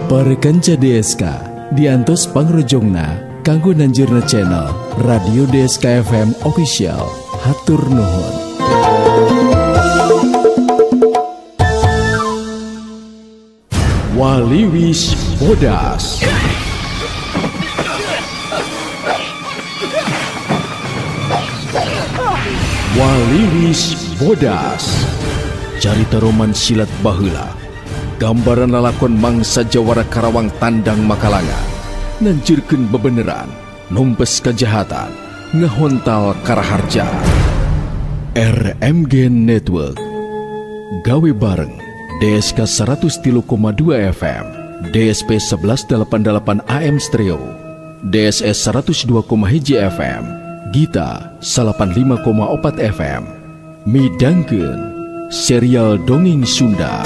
Para kanca DSK diantos pangrojongna kanggo nanjirna channel Radio DSK FM Official. Hatur nuhun. Waliwis Bodas. Waliwis Bodas. Carita roman silat baheula. Gambaran lalakon mangsa jawara Karawang tandang Makalanga. Nanjirkeun bebeneran, numpes kejahatan, ngehontal karaharja. RMG Network. Gawe bareng DSK 103,2 FM, DSP 1188 AM Stereo, DSS 102,1 FM, Gita 85,4 FM. Midangkeun serial dongeng Sunda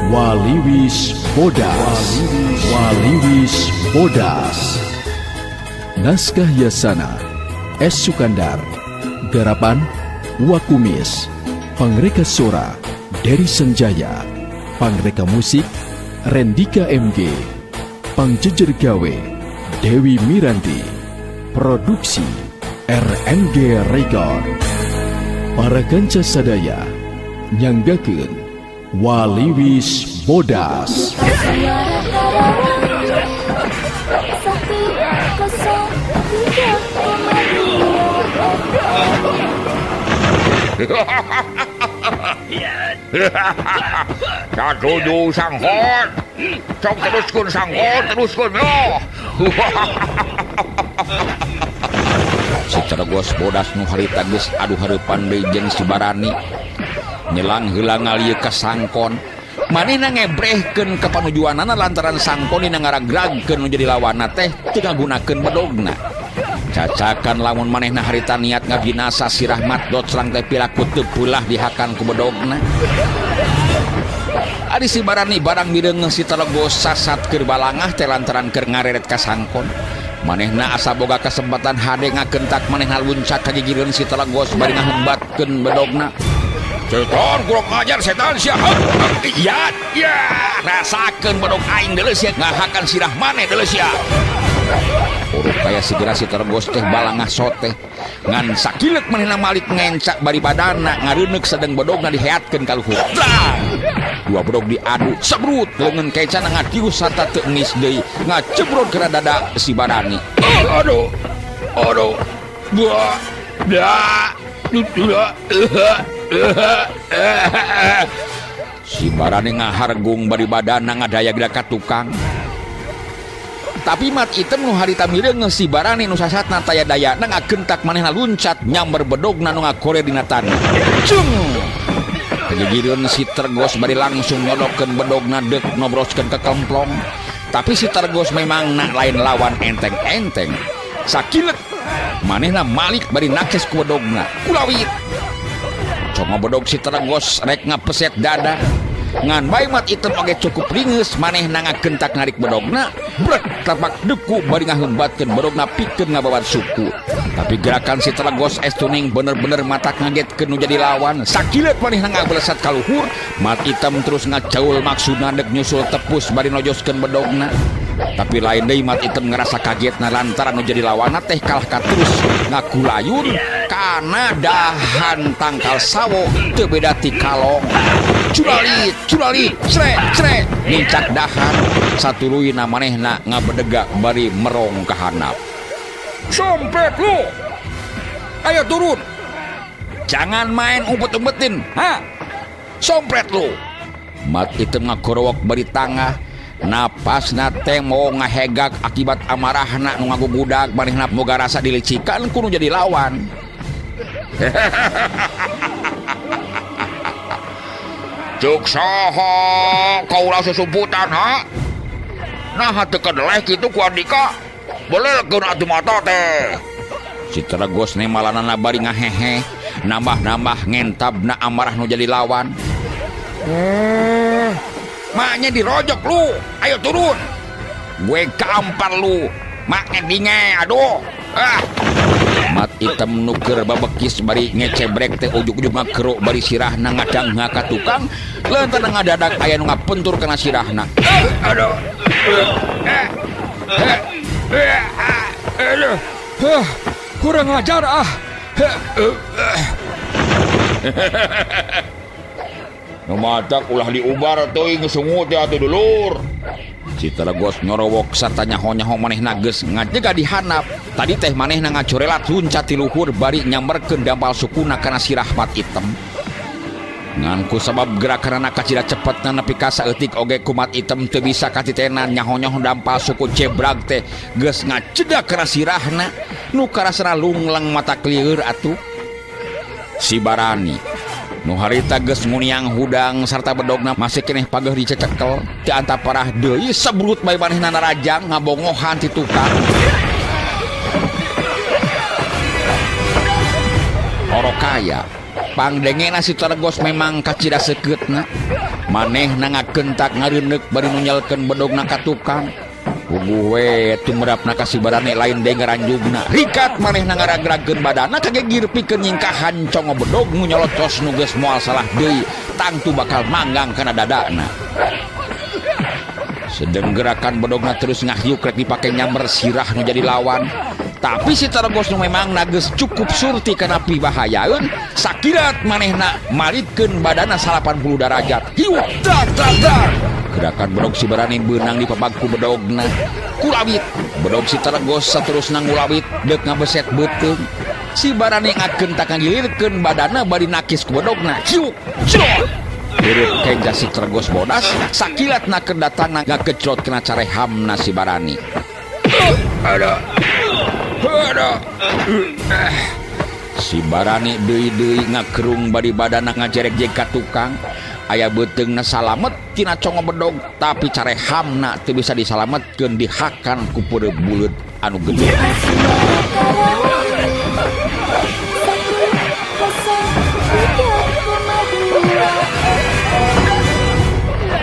Waliwis Bodas. Waliwis Bodas. Naskah Yasana S. Sukandar. Garapan Wakumis. Pangreka Sora Dery Sanjaya. Pangreka Musik Rendika MG. Pangjejer Gawe Dewi Miranti. Produksi RMG Record. Para kanca sadaya nyanggakeun Waliwis Bodas. Suara Karawang 103,2 FM. Satuju sangkon. Sok teruskeun sangkon, teruskeun yo. Si Tergos Bodas nu harita geus adu hareupan deui jeung si Barani. Nyelang heula ngalieu ka sangkon. Manehna ngebrehkeun ka panujuanana lantaran sangkon dina ngaragragkeun nu jadi lawanna teh teu ngagunakeun bedogna. Cacakan lamun manehna harita niat ngabinasa si Rahmat Doclang teh piraku teu peulah dihakan ku bedogna. Ari si Barani barang mireungeuh si Tergos sasat keur balangah teh lantaran keur ngareret ka sangkon. Manehna asa boga kesempatan hade ngakentak manehna luncat ka gigireun si Tergos bari ngahembatkeun bedogna. Setan kurang ajar setan sia. Ya, ya, rasakeun bedog aing deuleu sia ngahakan sirah maneh deuleu sia. Uruk kaya segera si Tergos teh balangah soteh. Ngan sakileuk manehna malik ngencak bari badana ngareuneuk sedeng bedogna diheatkeun ka luhur. Dua bedog diadu sebrut leungeun kecana ngadius sarta teu enis deui ngacebrot kana dada si Barani. Aduh. Aduh. Dua. Dua. Dua. Si Barani ngahargung bari badana ngadaya gila ka tukang. Tapi mat item nu harita mireungeuh si Barani nu sasatna taya dayana ngagentak manehna luncat nyamber bedogna nu ngakore dina taneuh. Cung. Kagigireun si Tergos bari langsung nyodokeun bedogna deuk nobroskeun ka kemplong. Tapi si Tergos memang nak lain lawan enteng-enteng. Sakileuk manehna malik bari nakes ku bedogna. Kulawit. Congo bedog si Tergos rek ngapeset dada. Ngan bae mat item oge cukup ringeus manehna ngagentak narik bedogna, brek tapak deku bari ngahembatkeun bedogna pikeun ngababat suku. Tapi gerakan si Tergos estuning bener-bener matak ngagetkeun nu jadi lawan. Sakileut manehna ngabelesat ka luhur, mat item terus ngacaul maksudna deuk nyusul tepus bari nojoskeun bedogna. Tapi lain deui mat item ngerasa kagetna lantaran nu jadi lawanna teh kalah ka terus ngakulayun kana dahan tangkal sawo teu beda ti kalong. Curalit, curalit, cre, cre, nincak dahan satuluyna manehna ngabedega bari merong ka handap. Sompret lu. Ayo turun. Jangan main umpet-umpetin, ha? Sompret lu. Mat item ngagorowok bari tangah. Napasna teh mau ngahegak akibat amarahna nu ngagugudag manehna moga rasa dilicikan ku nu jadi lawan. Cuk saha kaula susumputan ha? Nah teu kedeleh kitu ku Andika. Belelkeun atuh mata teh. Si Tergos nemalanana bari ngahehe, nambah-nambah ngentabna amarah nu jadi lawan. Maknya dirojok lu, ayo turun. Gue gampar lu, maknya dinge, aduh. Ah. Mat item nu keur babekis bari ngecebrek teh ujug-ujug ngakeruk bari sirahna ngadangha ka tukang leunteun ngadadak aya nu ngapentur kana sirahna. Aduh. Aduh. Kurang ajar ah. Nu matak ulah diubar teuing sungut teh atuh dulur. Si Telegos nyorowok sarta nyaho-nyaho manehna geus ngajega di handap. Tadi teh manehna ngacorelat luncat ti luhur bari nyamberkeun dampal sukuna kana sirah mat item. Ngan ku sabab gerakanana kacida cepetna nepi ka saeutik oge kumat item teu bisa katitenan nyaho-nyaho dampal suku jebrag teh geus ngajega kana sirahna nu karasana lungleng mata klieur atuh. Si Barani nu harita geus nguniang hudang sarta bedogna masih keneh pageuh dicecekel teu antaparah deui sebrut bae manehna narajang ngabongohan ti tukang. Orokaya pangdengena si Telegos memang kacida sekeutna. Manehna ngakentak ngareundeuk bari nu nyelkeun bedogna ka tukang. Puguh we tumrapna ka si Barani lain deui ngaranjugna. Rikat manehna ngaragragkeun badana kagegir pikeun nyingkahan congo bedog nu nyolocos nu geus moal salah deui tangtu bakal manggang kana dadana. Sedeng gerakan bedogna terus ngahiuk rek dipake nyamber sirah nu jadi lawan. Tapi si Telegos nu memang geus cukup surti kana pibahayaeun sakirat manehna maritkeun badana 80 derajat. Hiuk dar dar dar. Gerakan bedog si Barani beunang dipapag ku bedogna. Kulawit bedog si Telegos saterusna ngulawit deuk ngabeset beuteung. Si Barani ngakentak ngagilirkeun badana bari nakis ku bedogna. Hiuk jrot. Hirup kenca si Telegos bodas sakilatna keur datangna ngagecrot kana carehamna si Barani. Aduh. Aduh. Si Barani deui-deui ngakerung bari badana ngajerek-jerek ka tukang. Aya beuteungna salamet tina congo bedog tapi carehamna teu bisa disalametkeun dihakan ku peureub buleud anu gede.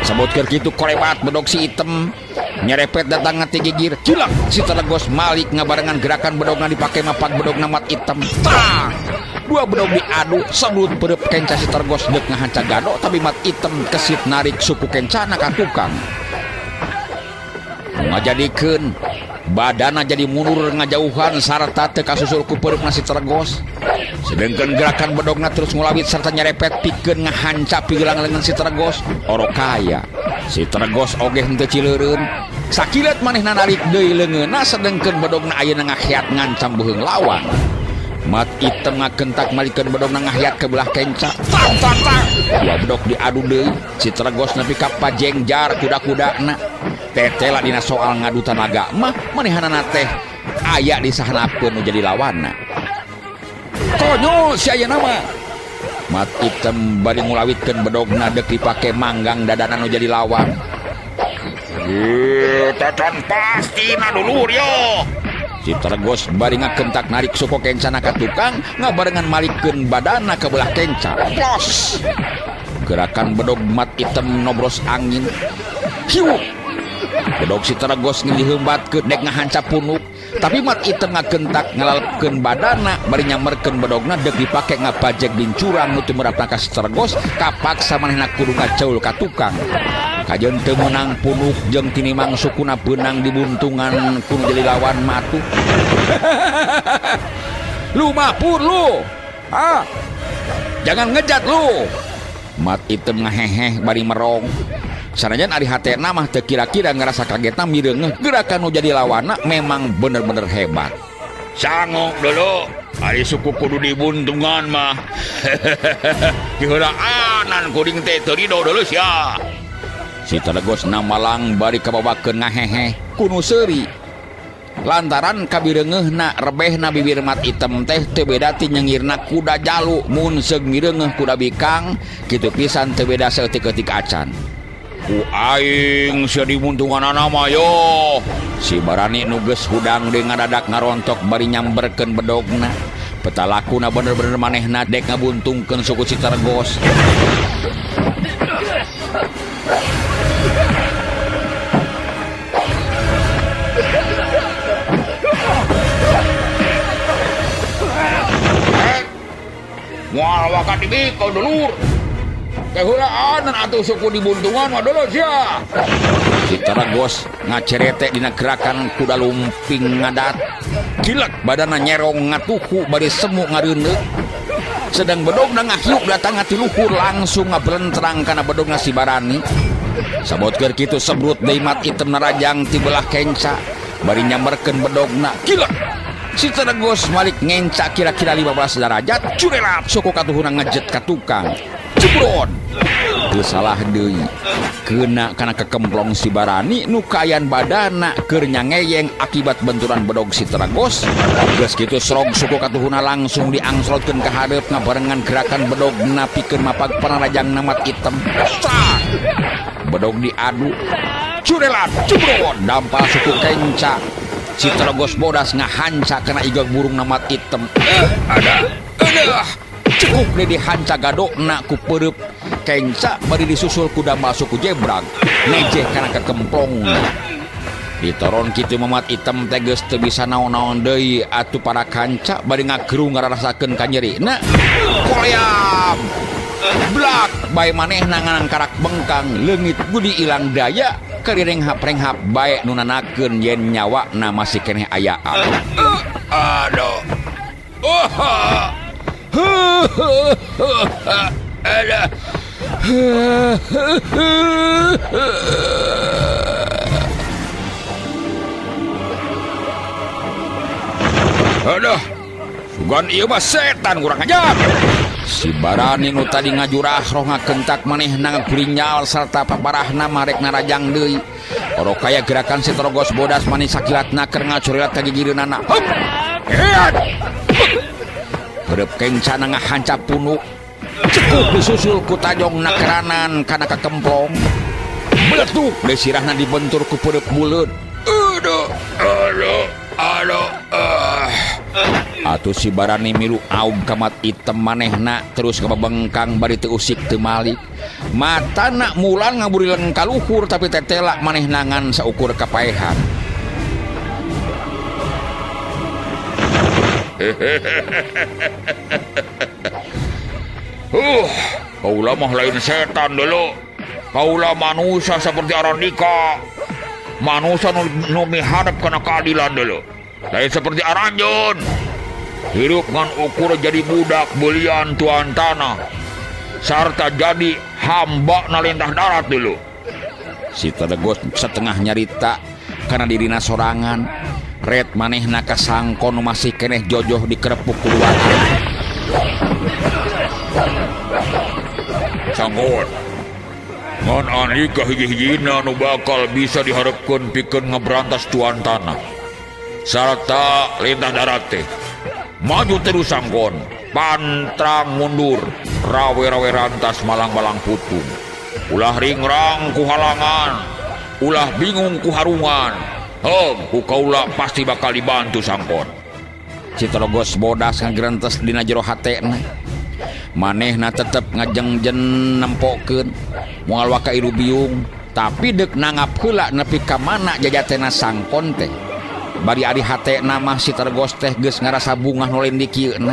Sabot keur kitu korebat bedog si item nyerepet datang ti gigir cilak si Telegos malik ngabarengan gerakan bedogna dipake mapak bedogna mat item. Tang! Dua bedog diadu sebut perep kenca si Telegos deuk ngahanca gado tapi mat item kesit narik suku kencana ka tukang. Ngajadikeun badana jadi mundur ngajauhan sarta teu kasusul ku pereupna si Telegos. Sedengkeun gerakan bedogna terus ngulawit sarta nyerepet pikeun ngahanca pigelang leungeun si Telegos. Orokaya si Telegos oge henteu cileureun. Sakilat manehna narik deui leungeunna sedengkeun bedogna ayeuna ngaheat ngancam beuheung lawan. Mat item ngakentak malikeun bedogna ngahiat ke belah kenca. Tang tang tang. Dua bedog diadu deui. Si Telegos nepi ka pajengjar kuda-kudana. Tetela dina soal ngadu tanaga mah manehanana teh aya di sahanapeun nu jadi lawanna. Konyol si ayeuna mah. Mat item bari ngulawitkeun bedogna deuk dipake manggang dadana nu jadi lawan. Tacan pastina dulur yo. Si Telegos bari ngakentak narik suku kencana ka tukang ngabarengan malikeun badana ka belah kenca. Plos. Gerakan bedog mat item nobros angin. Hiuk. Bedog si Telegos ngilihembatkeun dek ngahanca punuk, tapi mat item ngakentak ngalalepkeun badana bari nyamberkeun bedogna deuk dipake ngabajeg bincurang nu tumrapna ka si Telegos kapaksa manehna kudu ngacaul ka tukang. Kajeun teu meunang punuk jeung tinimang sukuna beunang dibuntungan ku nu jadi lawan matuh. Lu mapur lu. Ah. Jangan ngejat lu. Mat item ngaheheh bari merong. Sanajan ari hatena mah teu kira-kira ngerasa kagetna mireungeuh gerakan nu jadi lawanna memang bener-bener hebat. Sangok dulu, ari suku kudu dibuntungan mah. Diheulaanan kuring teh teu rido deuleu sia. Si Telegos namalang bari kababakeun ngaheheh kunu seuri. Lantaran kabireungeuhna rebehna bibir mat item teh teu beda ti nyengirna kuda jalu mun seug mireungeuh kuda bikang kitu pisan teu beda saeutik-eutik acan. Ku aing sia dimuntunganana mah yo. Si Barani nu geus hudang deui ngadadak ngarontok bari nyamberkeun bedogna. Petalakuna bener-bener manehna dek ngabuntungkeun suku si Telegos. Moal waka dibikeun dulur. Keheulaan atuh suku dibuntungan mah dulur sia. Si Teragos ngacerete dina gerakan kuda lumping ngadat. Gilek badana nyerong ngatuhu bari semu ngareuneuh. Sedang bedogna ngahiup datang ti luhur langsung ngablentrang kana bedogna si Barani. Sabot keur kitu sebrut deui mat item narajang ti belah kenca bari nyamberkeun bedogna. Gilek. Si Teragos malik ngenca kira-kira 15 derajat, curelat suku katuhuna ngejet ka tukang. Jebrot. Teu salah deui. Kena kana kekemplong si Barani nu kaayaan badana keur nyangeyeng akibat benturan bedog si Teragos. Geus kitu srog suku katuhuna langsung diangslotkeun ka hareup ngabarengan gerakan bedogna pikeun mapag panarajang mat item. Strak. Bedog diadu. Curelat, jebrot, dampal suku kenca. Si Teragos bodas ngahanca kana igag burung mat item. Ada. Aduh. Cekuk deui dihanca gadokna ku peureub kenca bari disusul ku damal suku jebrag nejeh kana kekemplongna. Ditoron kitu mamat item teh geus teu bisa naon-naon deui atuh para kanca bari ngagerung ngarasakeun kanyerina. Koleam. Blak bae manehna nganangkarak bengkang leungit budi ilang daya karirenghap-renghap bae nu nanakeun yen nyawana masih keneh ayaan. Aduh. Aduh. Aduh. Sugan ieu mah setan kurang ajar. Si Barani nu tadi ngajurah roh ngakentak manehna ngagurinyal sarta paparahna marek narajang deui. Orok kaya gerakan si Terogos bodas manis sakilatna keur ngacurilat ka gigireunana. Hup. Heat. Peureub kencana ngahanca punuk. Cekuk disusul ku tajong nakeranan kana kakemplong. Beletuk deui sirahna dibentur ku peureub buleud. Aduh, aduh, aduh. Atuh si Barani milu aub kamat item manehna terus kababengkang bari teu usik teu malik. Matana mulan ngaburileun ka luhur tapi tetela manehna ngan saukur kapaehan. Kaula mah lain setan dulu. Kaula manusia seperti Arandika. Manusia nu miharep kana keadilan dulu. Lain seperti Aranjeun. Hirup ngan ukur jadi budak belian tuan tanah sarta jadi hamba nalintah darat dulu. Si Teragos setengah nyarita kana dirina sorangan. Red manehna ka sangkon nu masih keneh jojoh dikerepuk ku duaan. Sangkon ngan Andika hiji-hijina nu bakal bisa diharepkeun pikeun ngaberantas tuan tanah sarta lintah darat teh. Maju terus sangkon, pantrang mundur, rawe-rawe rantas malang-malang putung. Ulah ringrang ku halangan, ulah bingung ku harungan. Heng, ku kaula pasti bakal dibantu sangkon. Si Terogos bodas ngagerentes dina jero hatena. Manehna tetep ngajengjen nempokeun moal waka irubiung, tapi deuk nangap heula nepi ka mana jajatena sangkon teh. Bari ari hatena mah si Teragos teh geus ngarasa bungah nu lain dikieuna.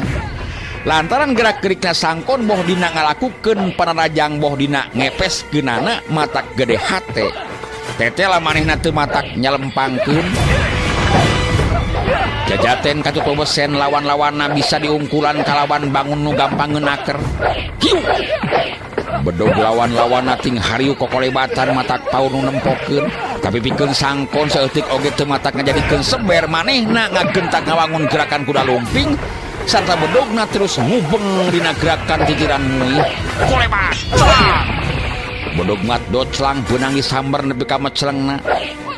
Lantaran gerak-gerikna sangkon boh dina ngalakukeun panarajang boh dina ngepeskeunana matak gede hate. Tetela manehna teu matak nyalempangkeun. Jajaten katutu besen lawan-lawanna bisa diungkulan kalawan bangun nu gampang ngeunaker. Hiu. Bedog lawan-lawanna ting hariu kokolebatan matak paur nu nempokeun. Tapi pikeun sangkon saeutik oge teu matak ngajadikeun seber manehna ngagentak ngawangun gerakan kuda lumping sarta bedogna terus ngubeng dina gerakan titiran muih. Kolebat. Celang. Bedog mat doclang beunang disamber nepi ka mecelengna.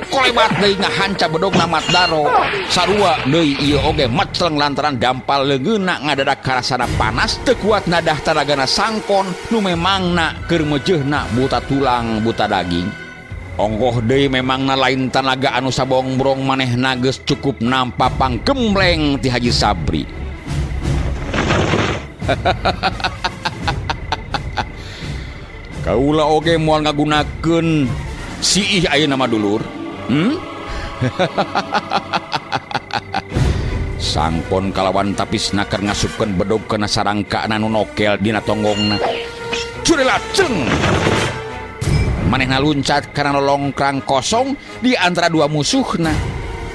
Kolebat deui ngahanca bedogna mat daro. Sarua deui ieu oge meceleng lantaran dampal leungeunna ngadadak karasana panas teu kuat nadah tanagana sangkon nu memangna keur meujeuhna buta tulang buta daging. Ongkoh deui memangna lain tanaga anu sabongbrong manehna geus cukup nampa panggembleng ti Haji Sabri. Kaula oge moal ngagunakeun siih ayeuna mah dulur. Sangkon kalawan tapisna keur ngasupkeun bedog kana sarangkana nu nokel dina tonggongna. Curelaceng. Manehna luncat kana lolongkrang kosong di antara dua musuhna.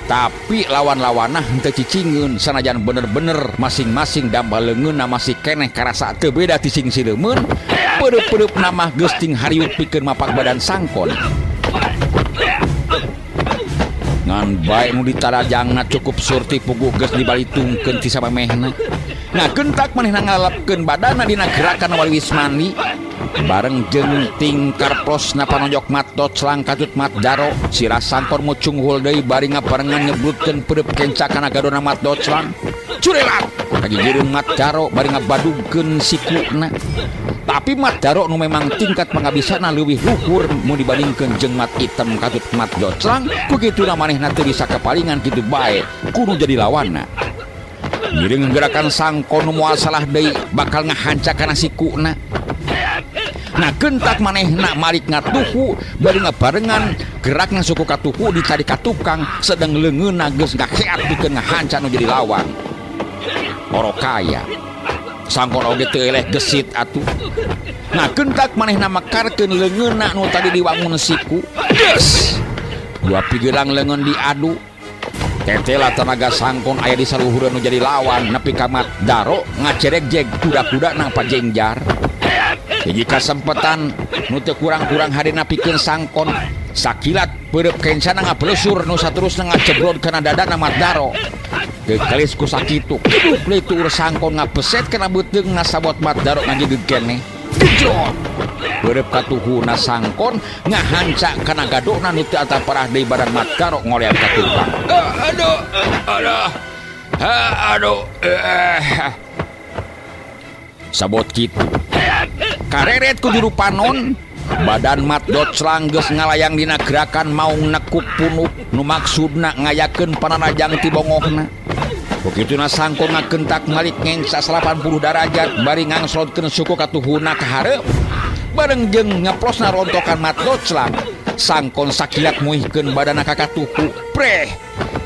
Tapi lawan-lawanna henteu cicingeun sanajan bener-bener masing-masing damba leungeunna masih keneh karasa teu beda ti sing sileumeun. Peureub-peureub mah geus ting hariut pikeun mapak badan Sangkon. Ngan bae nu ditarajangna cukup surti puguh geus dibalitungkeun ti samamehna. Nah gentak manehna ngalalapkeun badanna dina gerakan waliwis mandi. Bareng jeung tingkar plosna panonjok mat doclang katut mat daro sirah Sangkon mucunghul deui bari ngabarengan nyeblutkeun peureub kenca kana gadona mat doclang. Curelat kagigireun mat daro bari ngabadugkeun sikuna. Tapi mat daro nu memang tingkat pangabisana leuwih luhur mun dibandingkeun jeung mat item katut mat doclang, ku kituna manehna teu bisa kapalingan kitu bae kudu jadi lawanna. Ngiring gerakan Sangkon nu moal salah deui bakal ngahanca kana sikuna. Nah gentak manehna malik ngatuhu bari ngabarengan gerakna suku katuhu dicari ka tukang sedang leungeunna geus ngaheat pikeun ngahanca nu jadi lawan. Orokaya Sangkon oge teu eleh gesit atuh. Nah gentak manehna mekarkeun leungeunna nu tadi diwangun siku. Des! Dua pigelang leungeun diadu. Tetela tenaga Sangkon aya di saluhureun nu jadi lawan nepi ka mat daro ngaceregjeg kuda-kudana pajengjar. Hiji kasempetan nu teu kurang-kurang hadena pikeun Sangkon sakilat peureub kencana ngablesur nu saterusna ngacebrod kana dadana mat daro. Geukelis ku sakitu kiduk deui tuur Sangkon ngabeset kana beuteungna sabot mat daro ngagigeg keneh. Gejot. Peureub katuhuna Sangkon ngahanca kana gadona nu teu ataparah deui badan mat daro ngoleat ka tukang. Aduh aduh. Aduh. Sabot kitu kareret ku juru panon badan mat doclang geus ngalayang dina gerakan maung nekuk punuk nu maksudna ngayakeun panarajang ti bongohna. Kukituna Sangkon ngagentak malik ngenca 80 darajat bari ngangslotkeun suku katuhuna ka hareup bareng jeung ngeplosna rontokan mat doclang. Sangkon sakilat muihkeun badanna ka katuhu preh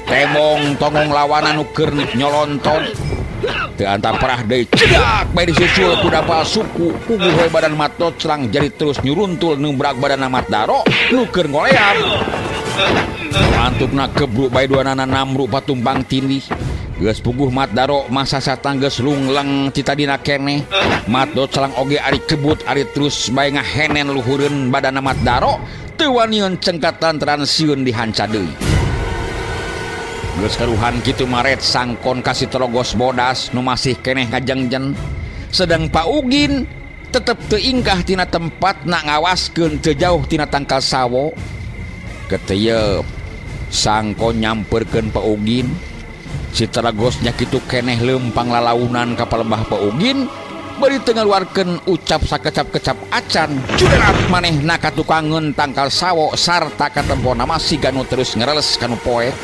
temong tongong lawanan nu keur nyolonton. Teu antaparah deui cedak bae disusul ku dapal suku puguh we badan mat doclang jadi terus nyuruntul numbrak badan mat daro nu keur ngoleam. Antupna kebruk bae duanana namru patumbang tindih. Geus puguh mat daro masa satang geus lungleng ti tadina keneh. Mat doclang oge ari kebut ari terus bae ngahenen luhureun badan mat daro teu waniun cengkat lantaran sieun dihanca deui. Geus karuhan kitu maret Sangkon ka si Terogos bodas nu masih keneh ngajengjen. Sedang Paugin tetep teu ingkah tina tempatna ngawaskeun teu jauh tina tangkal sawo. Keteyep Sangkon nyamperkeun Paugin. Si Terogos nya kitu keneh leumpang lalaunan ka palembah Paugin bari teu ngaluarkeun ucap sakecap-kecap acan. Curerat manehna ka tukangeun tangkal sawo sarta katempona masih ganu terus ngereles kanu poek.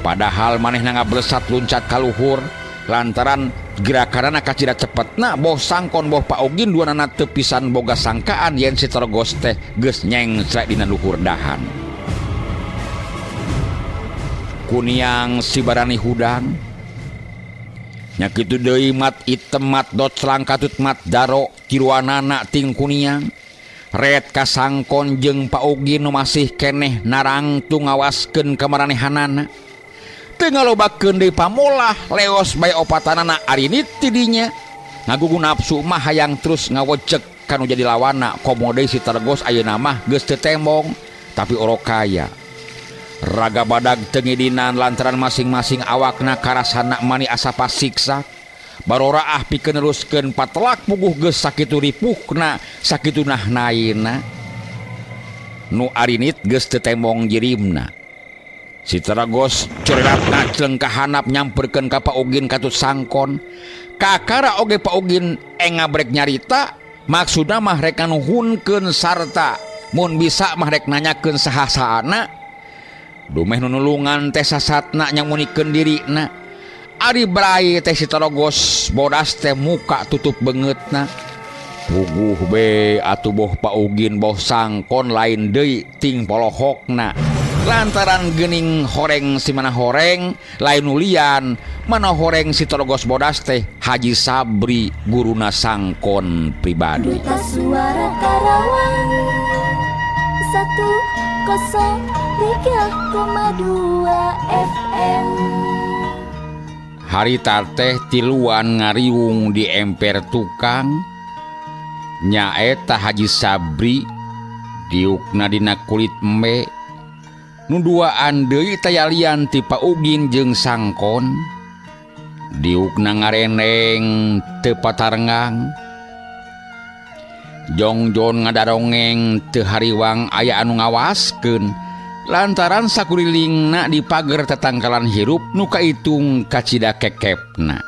Padahal manehna ngablesat luncat ka luhur lantaran gerakanana kacida cepetna boh Sangkon boh Paugin duanana teu pisan boga sangkaan yen si Terogos teh geus nyengcrek dina luhur dahan. Kuniang si barani hudang nya kitu deui mat item mat doclang katut mat daro tiruanana ting kuniang. Ret ka Sangkon jeung Paugin nu masih keneh narangtung ngawaskeun ka maranehanana. Teu ngalobakeun deui pamolah leos bae opatanana arinit ti dinya. Ngagugu nafsu mah hayang terus ngawejek kanu jadi lawanna komo deui si Terogos ayeuna mah geus teu tembong tapi orokaya. Raga badag teu ngidinan lantaran masing-masing awakna karasana mani asa pasiksa. Baroraah pikeun neruskeun patelak puguh geus sakitu ripuhna sakitu nahnaina. Nu arinit geus teu tembong jirimna. Si Terogos curerat ngacleng ka handap nyamperkeun ka Paugin katut Sangkon. Kakara oge Paugin engabrek nyarita maksudna mah rek nganuhunkeun sarta mun bisa mah rek nanyakeun saha-sahana. Dumeh nu nulungan teh sasatna nyamunikeun dirina. Ari brai teh si Terogos bodas teh muka tutup beungeutna. Puguh be atuh boh Paugin boh Sangkon lain deui ting polohokna. Lantaran geuning horeng si mana horeng lain nulian mana horeng si Torogos Bodas teh Haji Sabri guruna Sangkon pribadi. Duta Suara Karawang 103,2 FM. Harita teh tiluan ngariung di emper tukang nyaeta Haji Sabri diukna dina kulit embe nu duaan deui tayalian ti Paugin jeung Sangkon diukna ngareneng teu patarengang jongjon ngadarongeng teu hariwang aya anu ngawaskeun lantaran sakurilingna dipager tetangkalan hirup nu kaitung kacida kekepna.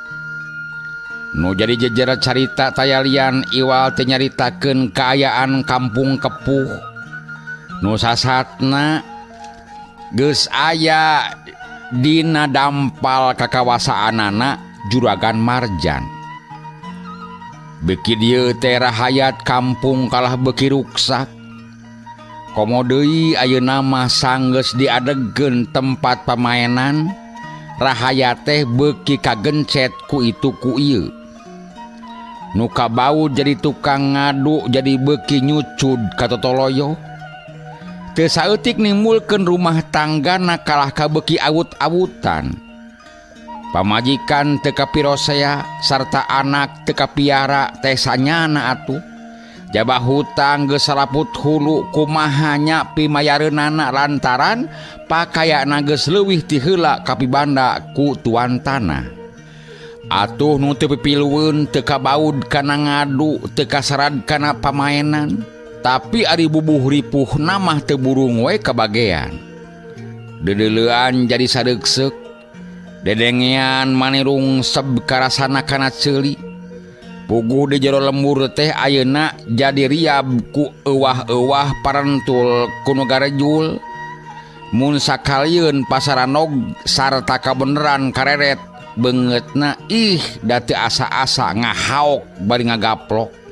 Nu jadi jejer carita tayalian iwal teu nyaritakeun kaayaan kampung Kepuh nu sasatna geus aya dina dampal kakawasaanana Juragan Marjan. Beki dieu teh rahayat kampung kalah beki ruksak. Komo deui ayeuna mah sanggeus diadegkeun tempat pamainan, rahayat teh beki kagencet ku itu ku ieu. Nu kabau jadi tukang ngadu jadi beki nyucud ka totoloyo. Teu saeutik nimbulkeun rumah tanggana kalah kabeuki awut-awutan. Pamajikan teu kapirosea sarta anak teu kapiara teh sanyana atuh. Jabah hutang geus salaput hulu kumaha nya pimayareunana lantaran pakayana geus leuwih ti heula kapibanda ku tuan tanah. Atuh nu teu pipilueun teu kabaud kana ngadu teu kasarad kana pamaenan. Tapi ari bubuh ripuh namah teu burung we kabagean. Dedeleuan jadi sadeuksek. Dedengean manirung seb karasana kana ceuli. Puguh di jero lembur teh ayeuna jadi riab ku euwah-euwah parentul ku nu garejul. Mun sakalieun pasaranog sarta kabeneran kareret beungeutna ih da teu asa-asa ngahaok bari ngagaplok.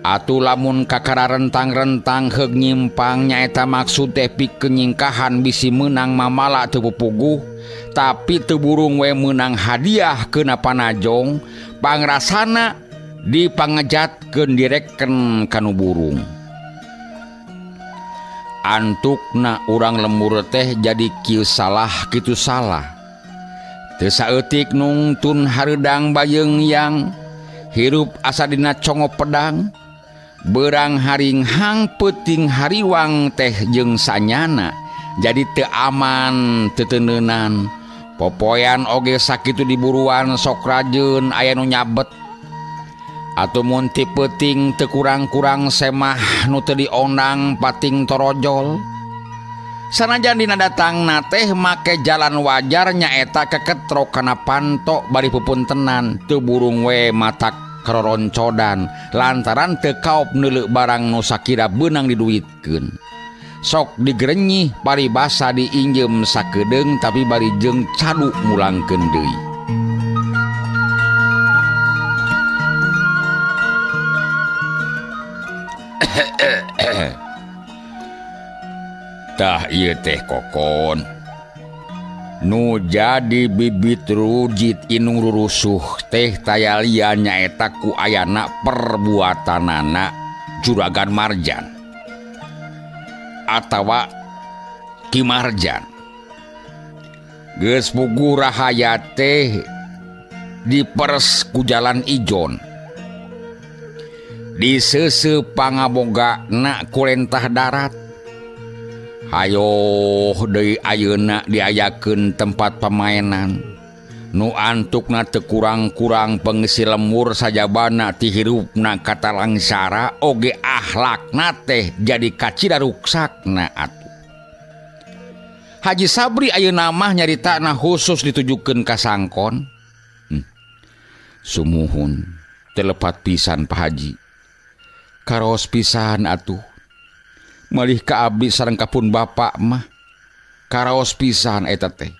Atuh lamun kakara rentang-rentang heug nyimpang nyaeta maksud teh pikeun nyingkahan bisi meunang mamala teu pupuguh tapi teu burung we meunang hadiah keuna panajong pangrasana dipangejatkeun direken kanu burung. Antukna urang lembur teh jadi kieu salah kitu salah. Teu saeutik nungtun hareudang bayeung yang hirup asa dina congo pedang. Berang haringhang peuting hariwang teh jeung sanyana jadi teu aman teu teuneunan. Popoyan oge sakitu diburuan sok rajeun aya nu nyabet. Atuh mun ti peuting teu kurang-kurang semah nu teu diondang pating torojol. Sanajan dina datangna teh make jalan wajar nyaeta keketrok kana panto bari pupuntenan teu burung we matak karoroncodan lantaran teu kaop neuleuk barang nu sakira beunang diduitkeun. Sok digerenyih paribasa diinjem sakedeung tapi bari jeung cadu mulangkeun deui. Tah ieu teh kokon nu jadi bibit rujit inung rurusuh teh tayalian nyaeta ku ayana perbuatanana Juragan Marjan atawa Ki Marjan. Geus puguh rahayat teh diperes ku jalan ijon diseuseuh pangabogana ku lentah darat. Hayoh deui ayeuna diayakeun tempat pamainan nu antukna teu kurang-kurang pengisi lemur sajabana ti hirupna katalangsara oge akhlakna teh jadi kacida ruksakna atuh. Haji Sabri ayeuna mah nyaritana khusus ditujukeun ka Sangkon. Sumuhun teu lepat pisan Pak Haji. Karaos pisan atuh. Malih ka abdi sareng kapun bapak mah karaos pisan eta teh.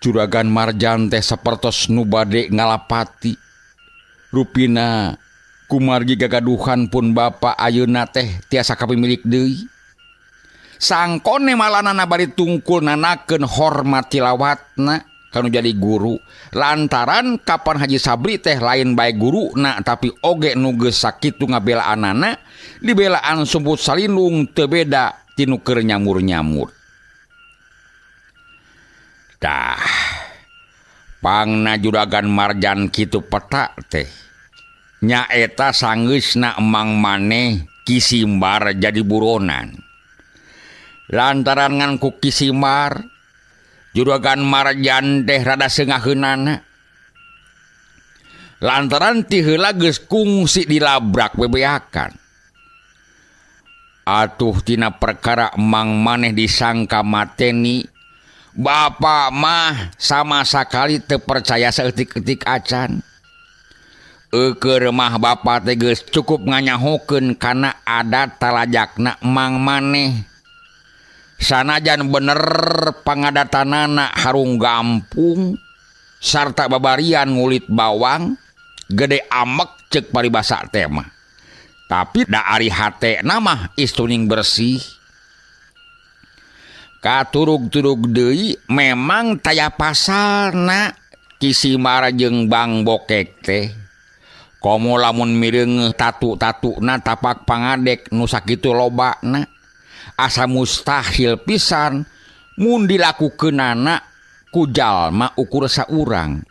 Juragan Marjan teh sapertos nu bade ngalapati. Rupina kumargi gagaduhan pun bapak ayeuna teh tiasa kapimilik deui. Sangkone malanana bari tungkul nanakeun hormat tilawatna kanu jadi guru. Lantaran kapan Haji Sabri teh lain bae guruna tapi oge nu geus sakitu ngabelaanana dibelaan sumput salindung teu beda tinu keur nyamur-nyamur. Tah pangna Juragan Marjan kitu peta teh nyaeta sanggeusna emang maneh Ki Simbar jadi buronan. Lantaran ngan ku Ki Simbar Juragan Marjan teh rada sengaheunana. Lantaran ti heula geus kungsi dilabrak bebeakan. Atuh tina perkara emang maneh disangka mateni, bapak mah sama sakali teu percaya saeutik-eutik acan. Eukeun mah bapak teh geus cukup nganyahokeun kana adat talajakna emang maneh. Sanajan bener pangadatanana harung gampung sarta babarian ngulit bawang gede amek cek paribasa teh mah. Tapi da ari hatena mah istuning bersih. Katurug-turug deui memang taya pasalna Ki Simbar jeung Bang Bokek teh. Komo lamun mireungeuh tatu-tatuna tapak pangadek nu sakitu lobana. Asa mustahil pisan mun dilakukeunana ku jalma ukur saurang.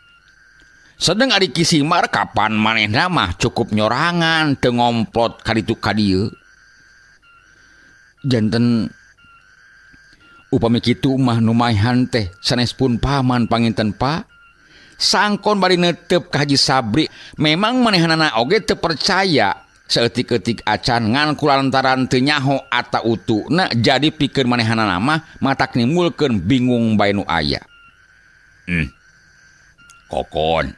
Sedeng ari Ki Simbar kapan manehna mah cukup nyorangan teu ngomplot ka ditu ka dieu. Janten upami kitu mah nu maehan teh sanes pun paman panginten Pak. Sangkon bari neuteup ka Haji Sabri memang manehanana oge teu percaya. Saeutik-eutik acan ngan kulantaran teu nyaho ata utuna jadi pikeun manehanana mah matak nimbulkeun bingung bae nu aya. Kokon.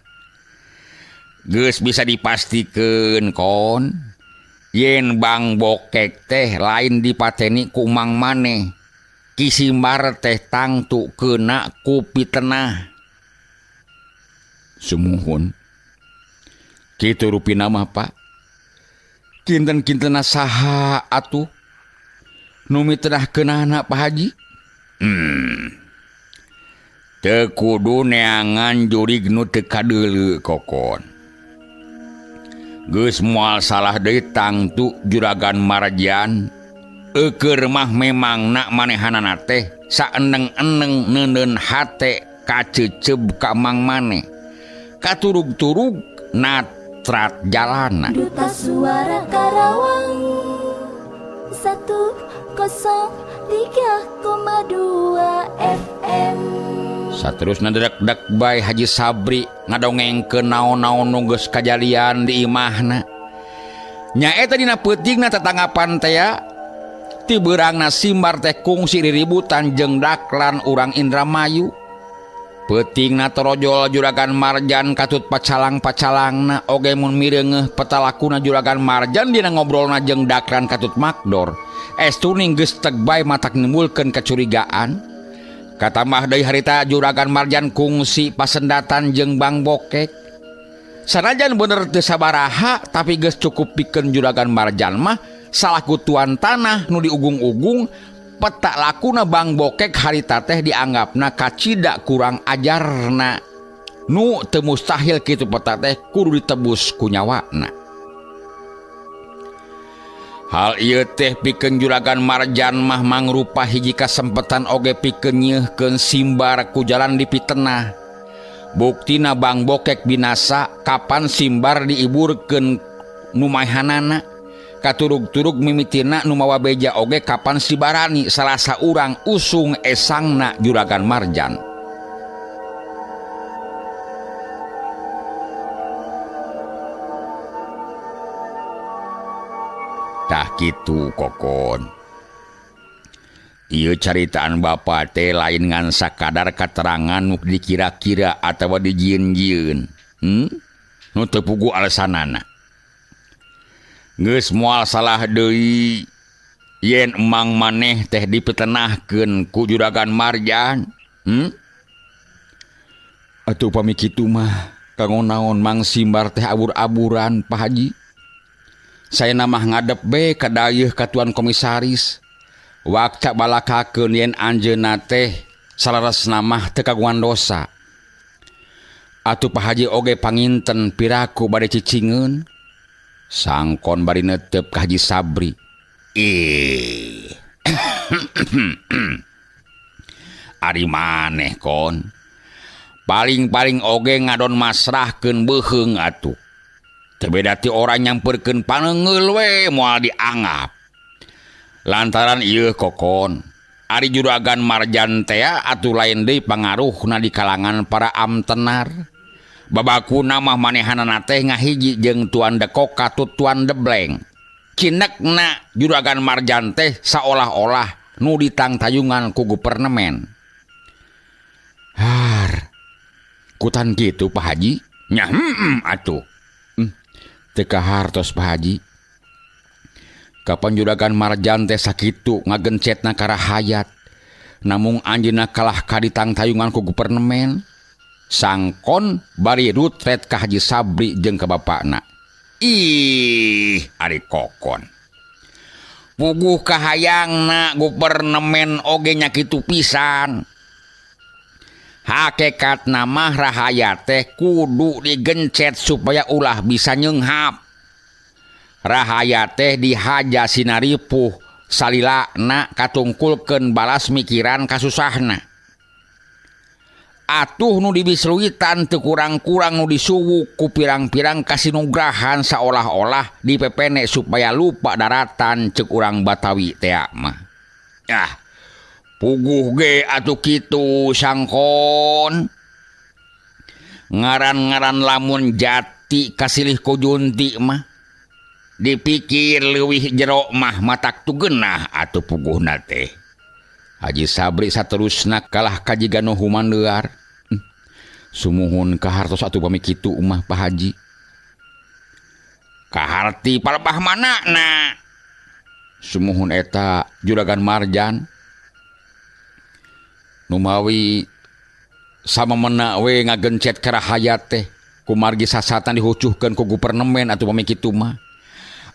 Geus bisa dipastikeun kon yen Bang Bokek teh lain dipateni ku mang maneh. Ki Simbar teh tangtu keuna ku pitenah. Sumuhun. Kitu rupina mah Pak. Kinten-kintena saha atuh nu mitenahkeunana Pak Haji? Teu kudu neangan jurig nu teu kadeuleu kokon. Geus moal salah deui tangtu Juragan Marjan. Eukeun mah memangna manehanana teh saeneng-eneng neuneun hate kaceuceub ka mang maneh. Katurug-turug natrat jalana. Duta Suara Karawang 103,2 FM. Saterusna dedek-dek bae Haji Sabri ngadongengkeun naon-naon nu geus kajalian di imahna. Nyaeta dina peutingna tetanggapan teh ti beurangna Simbar teh kungsi riributan jeung daklan urang Indramayu. Peutingna torojol Juragan Marjan katut pacalang-pacalangna oge mun mireungeuh petalakuna Juragan Marjan dina ngobrolna jeung daklan katut Makdor. Estuning geus teg bae matak nimbulkeun kacurigaan. Katambah deui harita Juragan Marjan kungsi pasendatan jeung Bang Bokek. Sanajan bener teu sabaraha tapi geus cukup pikeun Juragan Marjan mah salaku tuan tanah nu diugung-ugung. Petak lakuna Bang Bokek harita teh dianggapna kacida kurang ajarna. Nu teu mustahil kitu peta teh kudu ditebus ku nyawana. Hal ieu teh pikeun Juragan Marjan mah mangrupa hiji kasempetan oge pikeun nyeuhkeun Simbar ku jalan dipitenah. Buktina Bang Bokek binasa kapan Simbar diiburkeun nu maehanana. Katurug-turug mimitina nu mawa beja oge kapan si barani salah saurang usung esangna Juragan Marjan. Tah kitu kokon. Ieu caritaan bapa teh lain ngan sakadar katerangan nu dikira-kira atawa dijieun-jieun. Nu teu puguh alasanana. Geus moal salah deui yen emang maneh teh dipitenahkeun ku Juragan Marjan. Atuh pami kitu mah kanggo naon Mang Simbar teh abur-aburan Pak Haji. Saya mah ngadep be ka dayeuh ka tuan komisaris. Wakca balakakeun yen anjeunna teh salaresna mah teu kagungan dosa. Atuh Pak Haji oge panginten piraku bade cicingeun. Sangkon bari netep ka Haji Sabri. Ih. Ari maneh kon. Paling-paling oge ngadon masrahkeun beuheung atuh. Teu beda ti orang nyamperkeun panengeul we moal dianggap. Lantaran ieu kokon. Ari Juragan Marjan tea atuh lain deui pangaruhna di kalangan para amtenar. Babakuna mah manehanana teh ngahiji jeung Tuan Dekok katut Tuan Debleng. Cinekna Juragan Marjan teh saolah-olah nu ditangtayungan ku gupernemen. Har. Kutan kitu Pak Haji? Nya atuh. Teu kahartos Pak Haji. Kapan Juragan Marjan teh sakitu ngagencetna ka rahayat. Namung anjeunna kalah ka ditangtayungan ku gupernemen. Sangkon bari rutret ka Haji Sabri jeung ka bapakna. Ih, ari kokon. Puguh kahayangna gupernemen oge nya kitu pisan. Hakikatna mah rahayat teh kudu digencet supaya ulah bisa nyeunghap. Rahayat teh dihaja sinaripuh salilana katungkulkeun balas mikiran kasusahna. Atuh nu dibisluitan teu kurang-kurang nu disuwuk ku pirang-pirang kasinugrahan saolah-olah dipepene supaya lupa daratan ceuk urang Batawi tea mah. Ah, puguh ge atuh kitu sangkon. Ngaran-ngaran lamun jati kasilih ku junti mah dipikir leuwih jero mah matak tu geunah atuh puguhna teh. Haji Sabri saterusna kalah kajiga nu humandear. Sumuhun kahartos atuh pami kitu mah Pak Haji. Kaharti palebah manana? Sumuhun eta Juragan Marjan. Numawi samemena we ngagencet ka rahayat teh kumargi sasatan dihucuhkeun ku gupernemen atuh pami kitu mah.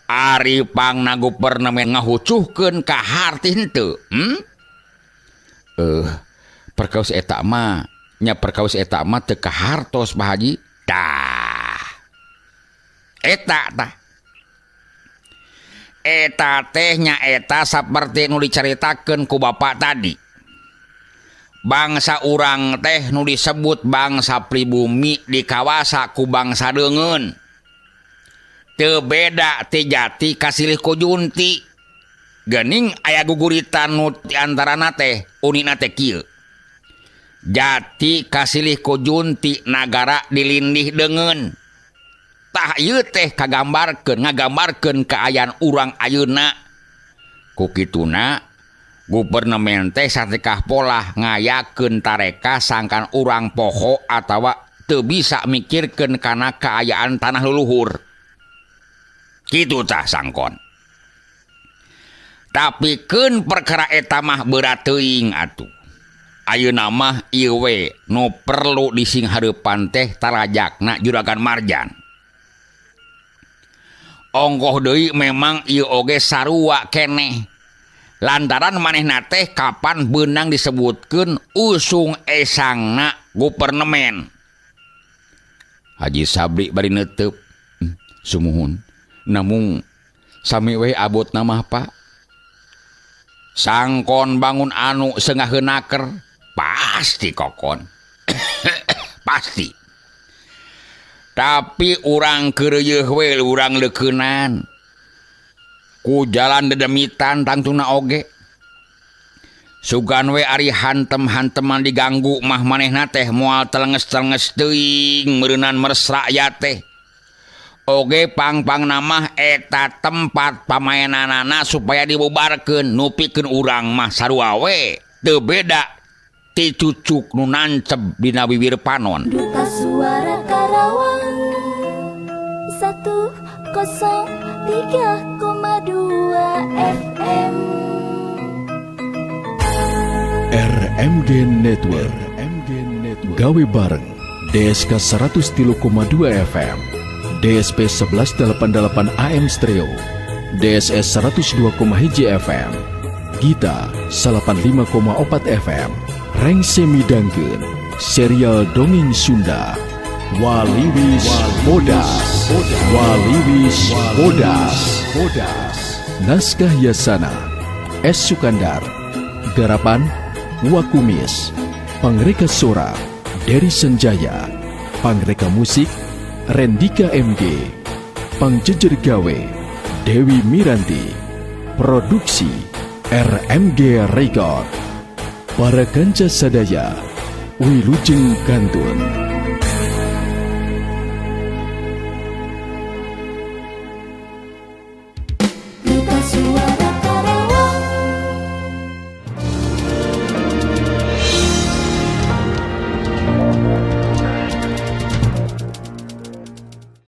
Ari pangna gupernemen ngahucuhkeun kaharti henteu? Perkaos eta mah nya perkaos eta mah teu kahartos Pak Haji. Tah. Eta tah. Eta teh nya eta saperti nu dicaritakeun ku bapak tadi. Bangsa urang teh nu disebut bangsa pribumi dikawasa ku bangsa deungeun. Teu beda ti jati kasilih ku junti. Geuning aya guguritan nu di antarana teh unina teh kieu. Jati kasilih ku junti nagara dilindih deungeun. Tah ieu teh kagambarkeun ngagambarkeun kaayaan urang ayeuna. Ku kituna gubernemen teh satekah polah ngayakeun tareka sangkan urang poho atawa teu bisa mikirkeun kana kaayaan tanah leluhur. Kitu tah sangkon. Tapi keun perkara eta mah berat teuing atuh. Ayeuna mah ieu we nu perlu dising hareupan teh tarajakna Juragan Marjan. Ongkoh deui memang ieu oge sarua keneh. Lantaran manehna teh kapan beunang disebutkeun usung esangna gupernemen. Haji Sabri bari neuteup. Sumuhun. Namung sami we abotna mah Pak. Sangkon bangun anu sengaheunaker pasti kokon. Pasti. Tapi urang keureuyeeh we urang leukeunan. Ku jalan dedemitan tangtuna oge. Sugan we ari hantem-hanteman diganggu mah manehna teh moal telenges-telenges teuing meureunan meres rakyat teh. Oge pang-pangna mah eta tempat pamaenanana supaya dibubarkeun nupikeun urang mah sarua we teu beda ti cucuk nu nancep dina bibir panon. Duta Suara Karawang 103,2 FM RMG Network, gawe bareng DSK 103,2 FM, DSP 1188 AM Stereo, DSS 102,1 FM, Gita 95,4 FM Rengse midangkeun serial dongeng Sunda Waliwis Bodas. Waliwis Bodas. Naskah Yasana S. Sukandar. Garapan Wakumis. Pangreka Sora Dery Senjaya. Pangreka Musik Rendika MG. Pangjejer Gawe Dewi Miranti. Produksi RMG Record. Para kanca sadaya, wilujeng kantun. Duta.